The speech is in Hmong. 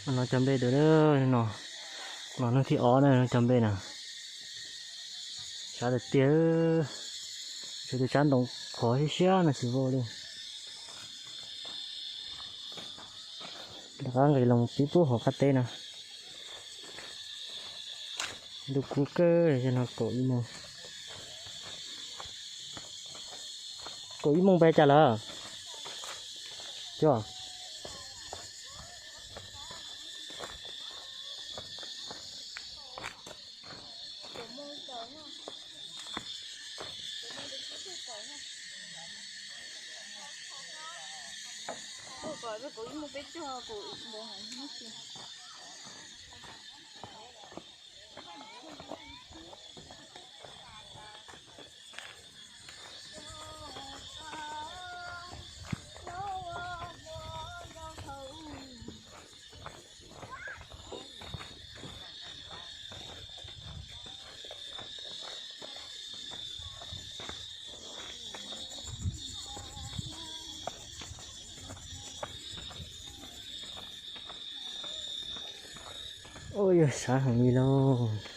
No cog npe dua no, los hnub thib ob na no cog npe na. Sab tiag tiag, tshuav tej tsab ntoo qhuav siab siab no tsis vau li. Rov qab nqis los pib pub hauv qab teb no. Ntuj kub kawg, no kaum ib moos. Kaum ib moos pes cas lawm? Cov Ua yog sab heev li lauj.